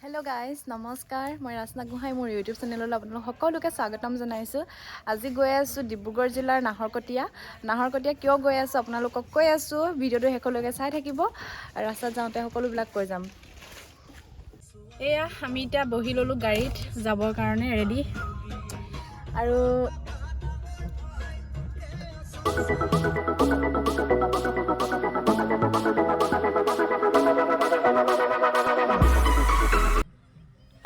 Hello' guys, নমস্কাৰ। মই ৰাচনা গোহাঁই, মোৰ ইউটিউব চেনেললৈ আপোনালোক সকলোকে স্বাগতম জনাইছোঁ। আজি গৈ আছোঁ ডিব্ৰুগড় জিলাৰ নাহৰকটীয়া। নাহৰকটীয়া কিয় গৈ আছোঁ আপোনালোকক কৈ আছোঁ, ভিডিঅ'টো শেষলৈকে চাই থাকিব। ৰাস্তাত যাওঁতে সকলোবিলাক কৈ যাম। এয়া আমি এতিয়া বহি ল'লোঁ গাড়ীত যাবৰ কাৰণে ৰেডি।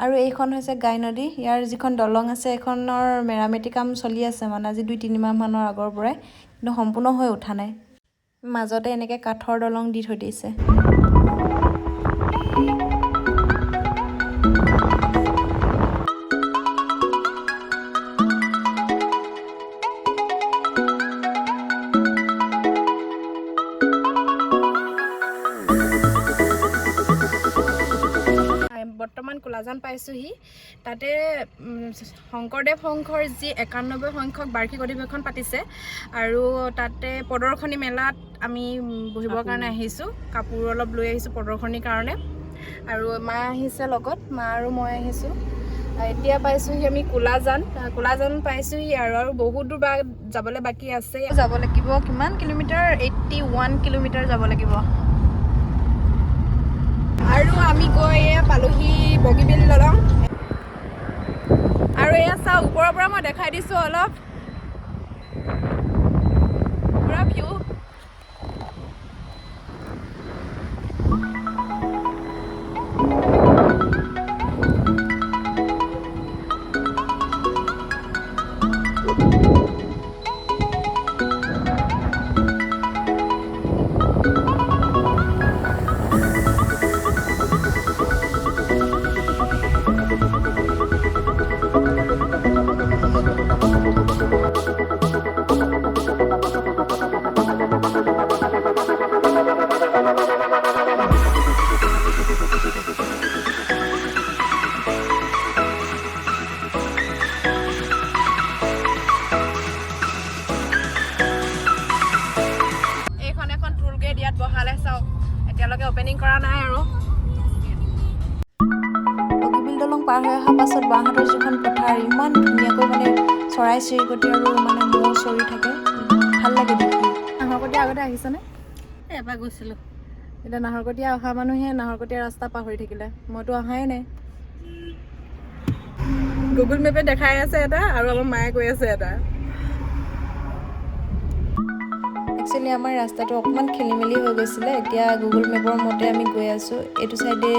আৰু এইখন হৈছে গাই নদী। ইয়াৰ যিখন দলং আছে, এইখনৰ মেৰামতি কাম চলি আছে, মানে আজি 2-3 মাহমানৰ আগৰ পৰাই, কিন্তু সম্পূৰ্ণ হৈ উঠা নাই। মাজতে এনেকৈ কাঠৰ দলং দি থৈ দিছে। বৰ্তমান কোলাজান পাইছোঁহি। তাতে শংকৰদেৱ সংঘৰ যি 91 সংখ্যক বাৰ্ষিক অধিৱেশন পাতিছে আৰু তাতে প্ৰদৰ্শনী মেলাত আমি বহিবৰ কাৰণে আহিছোঁ। কাপোৰ অলপ লৈ আহিছোঁ প্ৰদৰ্শনীৰ কাৰণে আৰু মা আহিছে লগত, মা আৰু মই আহিছোঁ। এতিয়া পাইছোঁহি আমি কোলাজান। কোলাজান পাইছোঁহি আৰু বহুত দূৰ বা যাবলৈ বাকী আছে। যাব লাগিব কিমান কিলোমিটাৰ? 81 কিলোমিটাৰ যাব লাগিব। আৰু আমি গৈ এয়া পালোহি বগীবিল দলং। আৰু এয়া চাওঁ, ওপৰৰ পৰা মই দেখাই দিছোঁ অলপ পুৰা ভিউ। এইখন এখন টোল গেট ইয়াত বহালে। চাওক, এতিয়ালৈকে অ'পেনিং কৰা নাই। আৰু বগীবিল দলং পাৰ হৈ অহাৰ পাছত বাঁহাতৰ যিখন পথাৰ, ইমান ধুনীয়াকৈ মানে চৰাই চিৰিকটি আৰু মানে মৌ চৰি থাকে, ভাল লাগে দেখি। নাহৰকটীয়া আগতে আহিছেনে? এবাৰ গৈছিলোঁ। এতিয়া নাহৰকটীয়া অহা মানুহে নাহৰকটীয়া ৰাস্তা পাহৰি থাকিলে। মইতো অহাই নাই। গুগল মেপে দেখাই আছে এটা আৰু আমাৰ মায়ে কৈ আছে এটা। একচুৱেলি আমাৰ ৰাস্তাটো অকণমান খেলি মেলি হৈ গৈছিলে। এতিয়া গুগল মেপৰ মতে আমি গৈ আছোঁ। এইটো চাইডে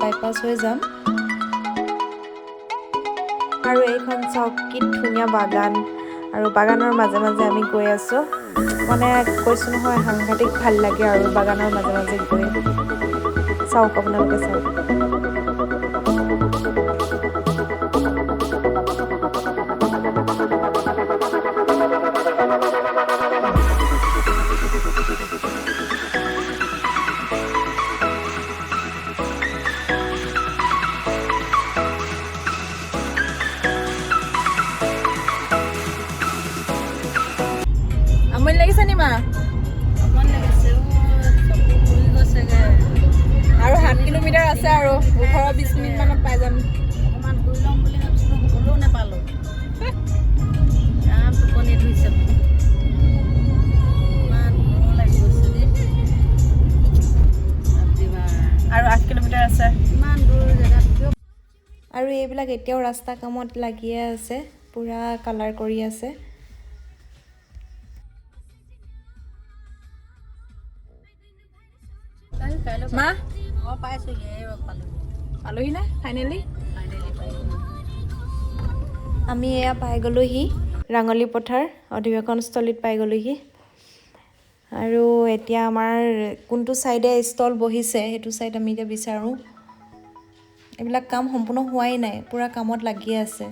বাইপাছ হৈ যাম। আৰু এইখন চাওক, কি ধুনীয়া বাগান আৰু বাগানৰ মাজে মাজে আমি গৈ আছোঁ। মানে কৈছোঁ নহয়, সাংঘাতিক ভাল লাগে আৰু বাগানৰ মাজে মাজে গৈ। চাওক, আপোনালোকে চাওক। আমনি লাগিছে নি মা? অকণ লাগিছে অ', চকু পুৰি গৈছেগৈ। আৰু 7 কিলোমিটাৰ আছে আৰু 18-20 মিনিট মানত পাই যাম। অকণমান শুই ল'ম বুলি ভাবিছিলোঁ, শুবলৈও নাপালোঁ। ৰাম, টোপনি ধৰিছে মোৰ। ইমান গৰম লাগি গৈছে দেই। বাপৰে বাপ। আৰু 8 কিলোমিটাৰ আছে। ইমান দূৰ জেগাত কিয়? আৰু এইবিলাক এতিয়াও ৰাস্তা কামত লাগিয়ে আছে, পূৰা কালাৰ কৰি আছে। কাইলৈ। মা। অঁ, পাইছোঁহি, এই পালোঁ। পালোহি নে ফাইনেলি? ফাইনেলি পাইছোঁ। আমি এয়া পাই গ'লোহি ৰাঙলী পথাৰ, অধিৱেশনস্থলীত পাই গ'লোহি। আৰু এতিয়া আমাৰ কোনটো ছাইডে ষ্টল বহিছে, সেইটো ছাইড আমি এতিয়া বিচাৰোঁ। এইবিলাক কাম সম্পূৰ্ণ হোৱাই নাই, পূৰা কামত লাগিয়ে আছে।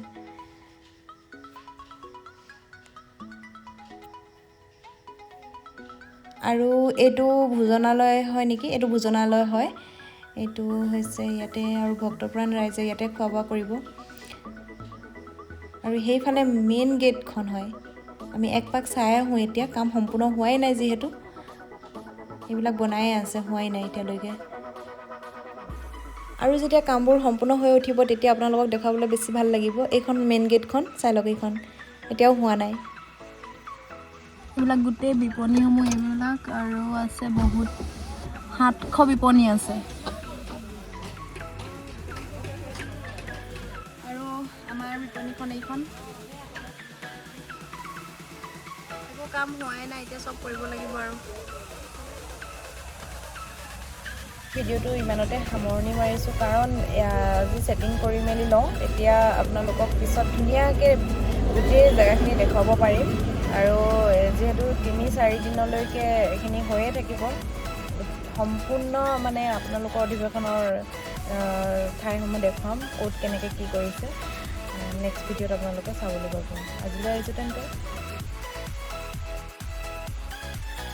আৰু এইটো ভোজনালয় হয় নেকি? এইটো ভোজনালয় হয়। এইটো হৈছে ইয়াতে আৰু ভক্তপ্ৰাণ ৰাইজে ইয়াতে খোৱা বোৱা কৰিব। আৰু সেইফালে মেইন গেটখন হয়। আমি এক পাক চাই আহোঁ। এতিয়া কাম সম্পূৰ্ণ হোৱাই নাই যিহেতু, এইবিলাক বনায়ে আছে, হোৱাই নাই এতিয়ালৈকে। আৰু যেতিয়া কামবোৰ সম্পূৰ্ণ হৈ উঠিব, তেতিয়া আপোনালোকক দেখুৱাবলৈ বেছি ভাল লাগিব। এইখন মেইন গেটখন চাই লওক। এইখন এতিয়াও হোৱা নাই। এইবিলাক গোটেই বিপণীসমূহ এইবিলাক আৰু আছে বহুত, 700 বিপণী আছে। আৰু আমাৰ বিপণীখন এইখন। একো কাম হোৱাই নাই, এতিয়া চব কৰিব লাগিব। আৰু ভিডিঅ'টো ইমানতে সামৰণি মাৰিছোঁ, কাৰণ আজি ছেটিং কৰি মেলি লওঁ, তেতিয়া আপোনালোকক পিছত ধুনীয়াকৈ গোটেই জেগাখিনি দেখুৱাব পাৰিম। আৰু যিহেতু 3-4 দিনলৈকে এইখিনি হৈয়ে থাকিব, সম্পূৰ্ণ মানে আপোনালোকৰ অধিৱেশনৰ ঠাইসমূহ দেখুৱাম, ক'ত কেনেকৈ কি কৰিছে। নেক্সট ভিডিঅ'ত আপোনালোকে চাবলৈ পাব। আজিলৈ আহিছোঁ তেন্তে।